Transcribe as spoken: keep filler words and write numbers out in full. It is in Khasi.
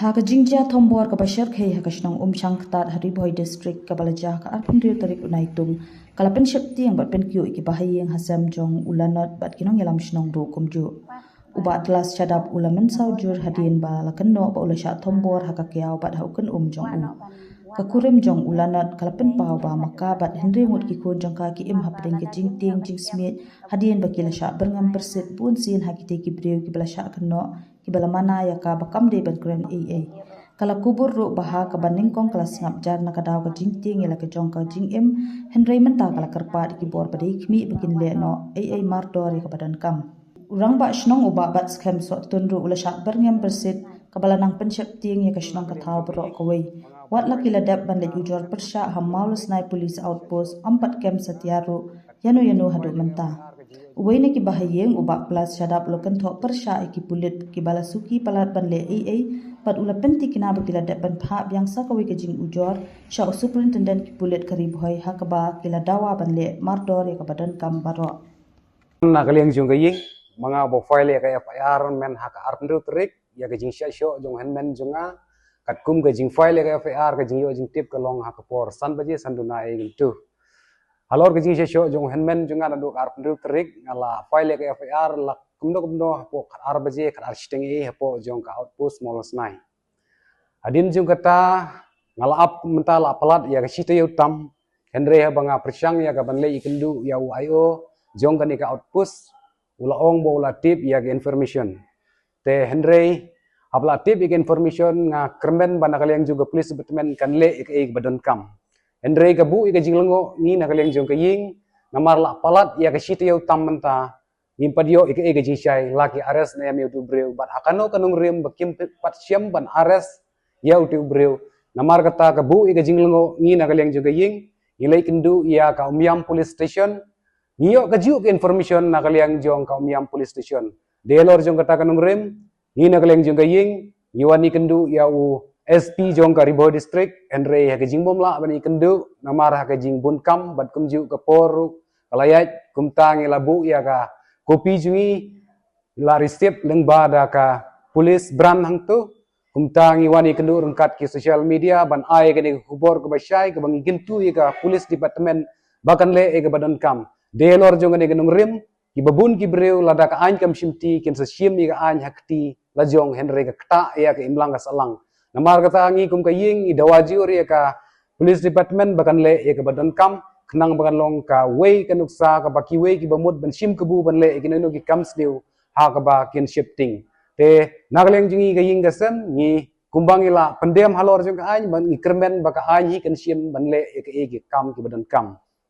Ha ka jingjia thombor kaba syrkhei ha ka shnong Umshang Ktat ha Ri Bhoi District kaba la jia ha ka arphew hynriew tarik u Naitung, ka la pynsheptieng bad pynkiew ïa ki bahaïing ha sem jong u Lanot bad ki nongïalam shnong ruh kumjuh. U Bah Tlas Shadap u la mynsaw jur hadien ba la kynnoh ba u la shah thombor ha ka kiaw bad ha u kynum jong u. Ka kurim jong u Lanot ka la pynpaw ba ma ka bad hynriew ngut ki khun jong ka ki im hapdeng ka jingtieng jingsmiej hadien ba ki la shah byrngem byrsit bun sien ha kitei ki briew kiba la shah kynnoh, kiba la mana ïa ka ba kam dei ban kren ei ei. Ka la kubur ruh ba ha kaba nyngkong ka la sngap jar na ka daw ka jingtieng ïa la ka jong ka jingim, hynrei mynta ka la kyrpad ïa ki bor ba dei khmih ba kin leh noh ei ei mardor ïa kaba donkam. U Rangbah Shnong u Bah Batskhem Sohtun ruh u la shah byrngem byrsit, kaba la nang pynsheptieng ïa ka shnong ka thaw baroh kawei. Wat la ki la dep ban leit ujor pyrshah ha Mawlasnai Police Outpost, ym pat kem satia ruh ïano ïano haduh mynta. Uwei na ki bahaïing, u Bah Plas Shadap, u la kynthoh pyrshah ïa ki pulit kiba la suki palat ban leh ei ei, bad u la pynthikna ba ki la dep ban phah biang sa kawei ka jingujor sha u Superintendent ki pulit ka Ri Bhoi ha kaba ki la dawa ban leh mardor ïa kaba donkam baroh. Na ka liang jong ka ïing, ma nga ba file ïa ka F I R mynta ha ka arphew hynriew tarik ïa ka jingshah shoh jong u hynmen jong nga. Katkum ka jingfile ïa ka F I R, ka jingïoh jingtip ka long ha ka por san baje san duna ei kyntu. Halor ka jingshah shoh jong u hynmen jong nga naduh ka arphew hynriew tarik, nga la file ïa ka F I R la kumno kumno hapoh khatar baje, khatar shiteng ei hapoh jong ka outpost Mawlasnai. Hadien jong kata, nga la ap mynta la palat ïa ka shi taïew tam, hynrei haba nga pyrshang ïa ka ban leit ïakynduh ïa u I O jong kane ka outpost, u la ong ba u la tip ïa ka information. Te hynrei haba la tip ïa ka information, nga kyrmen ba na ka liang jong ka police department kan leh ïa kaei ba donkam. Hynrei ka buh ïa ka jinglyngngoh ngi na ka liang jong ka ïing, namar la palat ïa ka shi taïew tam mynta, ngim pat ïoh ïa kaei ka jingshai, la ki arrest ne em ïa uto u briew, bad ha kano ka nongrim ba kim pat shym ban arrest ïa uto u briew. Namar kata ka buh ïa ka jinglyngngoh ngi na ka liang jong ka ïing, ngi leit ïakynduh ïa ka Umiam Police Station, ngi ïoh kajuh ka information na ka liang jong ka Umiam Police Station. Dei halor jong kata ka nongrim, ngi na ka liang jong ka ïing, ngi wan ïakynduh ïa u S P jong ka Ri Bhoi District, hynrei ha ka jingbymlah ban ïakynduh, namar ha ka jingbun kam, bad kumjuh ka por ruh ka la ïaid, kumta ngi la buh ïa ka copy jong ngi, la receive lyngba da ka police branch hangto, kumta ngi wan ïakynduh ryngkat ki social media, ban ai kane ka khubor kaba shai, kaba ngi kyntu ïa ka police department ba kan leh ïa kaba donkam. Dei halor jong kane ka nongrim, kiba bun ki briew lada ka aiñ kam shim kti, kin sa shim ïa ka aiñ ha kti la jong, hynrei ka ktah ïa ka imlang ka sahlang. Namar kata ngi kum ka ïing ngi dawa jur ïa ka police department ba kan leh ïa kaba donkam, khnang ba kan long kawei ka nuksa kaba kiwei kiba mut ban shim kabu ban leh ïa kino kino ki kam sniew ha kaba kin sheptieng. Te na ka liang jong ngi ka ïing ka sem, ngi kumba ngi la pyndem halor jong ka aiñ, ba ngi kyrmen ba ka aiñ hi kan shim ban leh ïa kaei ka kam kiba donkam.